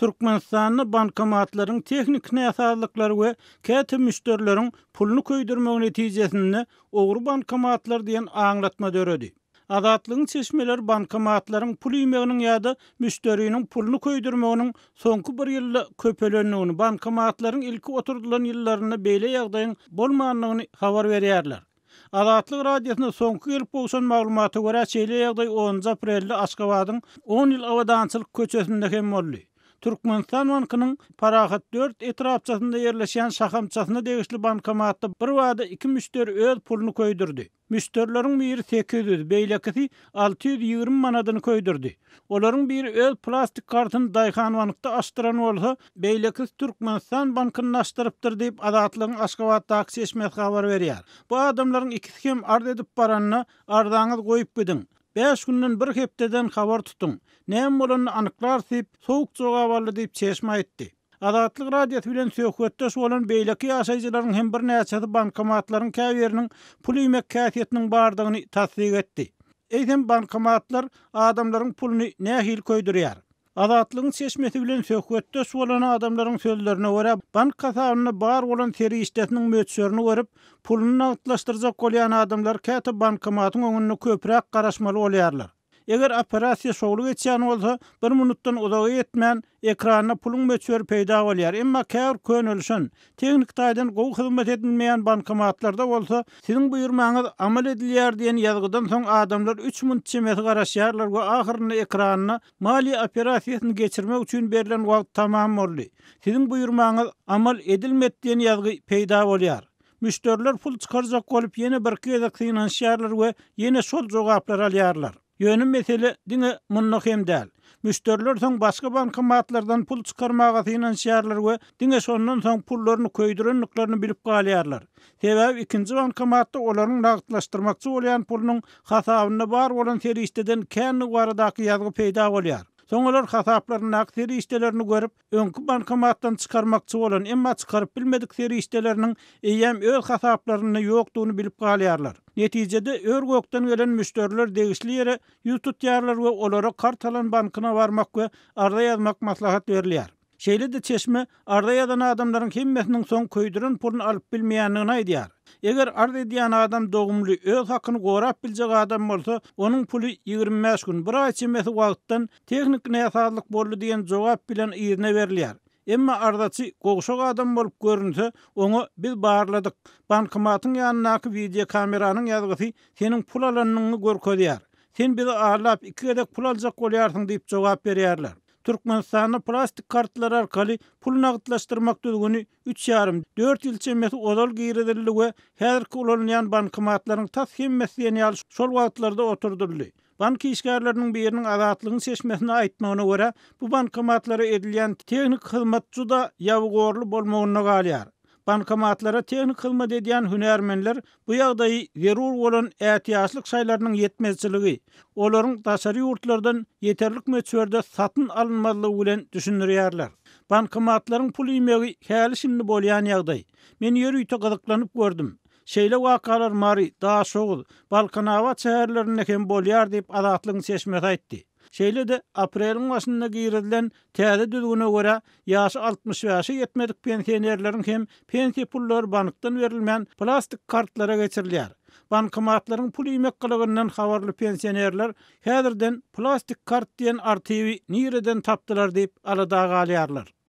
Türkmenistanda bankomatlaryň tehniki näsazlyklary we käte müşderileriň puluny köýdürmegi netijesinde ogry bankomatlar diýen aňlatma döredi. Azatlygyň çeşmeleri bankomatlaryň pul iýmeginiň ýa-da müşderiniň puluny köýdürmeginiň soňky bir ýylda köpelendigini, bankomatlaryň ilki oturdylan ýyllarynda beýle ýagdaýyň bolmandygyny habar berýärler. Azatlyk Radiosyna soňky gelip gowşan maglumata görä, şeýle ýagdaý onunjy aprelde Aşgabadyň On ýyl abadançylyk köçesinde hem boldy. Türkmenistan bankynyň Parahat dört etrapçasynda ýerleşýän şahamçasyna degişli bankomatda birbada iki müşderi öz puluny köýdürdi. Müşderileriň biri 800, beýlekisi 620 manadyny köýdürdi. Olaryň biri öz plastik kartyny Daýhanbankda açdyran bolsa, beýlekisi Türkmenistan bankynda açdyrypdyr diýip, Azatlygyň Aşgabatdaky çeşmesi habar berýär. Bu adamlaryň ikisi hem arz edip baranda, Arzaňyzy goýup gidiň. Bäş günden bir hepdeden habar tutuň. Näme bolanyny anyklarys diýip, sowuk jogap aldy diýip, çeşme aýtdy. Azatlyk Radiosy bilen söhbetdeş bolan beýleki ýaşaýjylaryň hem birnäçesi bankomatlaryň käbiriniň pul iýmek häsiýetiniň bardygyny tassyk etdi. Eýsem, bankomatlar adamlaryň puluny nähili köýdürýär? Azatlygyň çeşmesi bilen söhbetdeş bolan adamlaryň sözlerine görä, bank hasabynda bar bolan serişdesiniň möçberini görüp, puluny nagtlaşdyrjak bolýan adamlar käte bankomatyň öňünde köpräk garaşmaly bolýarlar. Eger operasiýa şowly geçýän bolsa, bir minutdan uzaga ýetmän, ekranda puluň möçberi peýda bolýar. Emma käbir könelişen, tehniki taýdan gowy hyzmat edilmeýän bankomatlarda bolsa, siziň buýurmaňyz amal edilýär diýen ýazgydan soň adamlar üç minut çemesi garaşýarlar we ahyrynda ekranda maliýe operasiýasyny geçirmek üçin berlen wagt tamam boldy. Siziň buýurmaňyz amal edilmedi diýen ýazgy peýda bolýar. Müşderiler pul çykarjak bolup ýene birki gezek synanyşýarlar we ýene şol jogaplary alýarlar. Ýöne mesele diňe munda hem däl. Müşderiler soň başga bankomatlardan pul çykarmaga synanyşýarlar we diňe şondan soň pullaryny köýdürendiklerini bilip galýarlar. Sebäbi ikinji bankomatda olaryň nagtlaşdyrmakçy bolýan pulunyň hasabynda bar bolan serişdeden kändigi baradaky ýazgy peýda bolýar. Soň olar hasaplaryndaky serişdelerini görüp, öňki bankomatdan çykarmakçy bolan, emma çykaryp bilmedik serişdeleriniň eýýäm öz hasaplarynda ýokdugyny bilip galýarlar. Netijede, ör-gökden gelen müşderiler degişli ýere ýüz tutýarlar we olara kart alan bankyna barmak we arza ýazmak maslahat berilýär. Şeýle-de çeşme arza ýazan adamlaryň hemmesiniň soň köýdüren puluny alyp bilmeýändigini aýdýar. Eger arz edýän adam dogumly, öz hakyny gorap biljek adam bolsa, onuň puly 25 gün, bir aý çemesi wagtdan Tehniki näsazlyk boldy diýen jogap bilen yzyna berilýär. Emma arzaçy gowşak adam bolup görünse, oňa biz barladyk. Bankomatyň ýanyndaky wideokameranyň ýazgysy seniň pul alanyňy görkezýär. Sen bizi aldap iki gezek pul aljak bolýarsyň diýip jogap berýärler. Türkmenistanda plastik kartlar arkaly pul nagtlaşdyrmak düzgüni üç ýarym, dört ýyl çemesi ozal girizildi we häzirki ulanylýan bankomatlaryň tas hemmesi diýen ýaly şol wagtlarda oturdyldy. Bank işgärleriniň biriniň Azatlygyň çeşmesine aýtmagyna görä, bu bankomatlara edilýän tehniki hyzmat juda ýabygorly bolmagynda galýar. Bankomatlara tehniki hyzmat edýän hünärmenler bu ýagdaýy zerur bolan ätiýaçlyk şaýlarynyň ýetmezçiligi, olaryň daşary ýurtlardan ýeterlik möçberde satyn alynmazlygy bilen düşündirýärler. Bankomatlaryň pul iýmegi häli-şindi bolýan ýagdaý. Men ýörite gyzyklanyp gördüm. Şeýle wakalar Mary, Daşoguz, Balkanabat şäherlerinde hem bolýar diýip, Azatlygyň çeşmesi aýtdy. Şeýle-de, apreliň başynda girizilen täze düzgüne görä, ýaşy 65-e ýetmedik pensionerleriň hem pensiýa pullary bankdan berilmän, plastik kartlara geçirilýär. Bankomatlaryň pul iýmek gylygyndan habarly pensionerler häzirden plastik kart diýen artiwi nireden tapdylar diýip, alada galýarlar.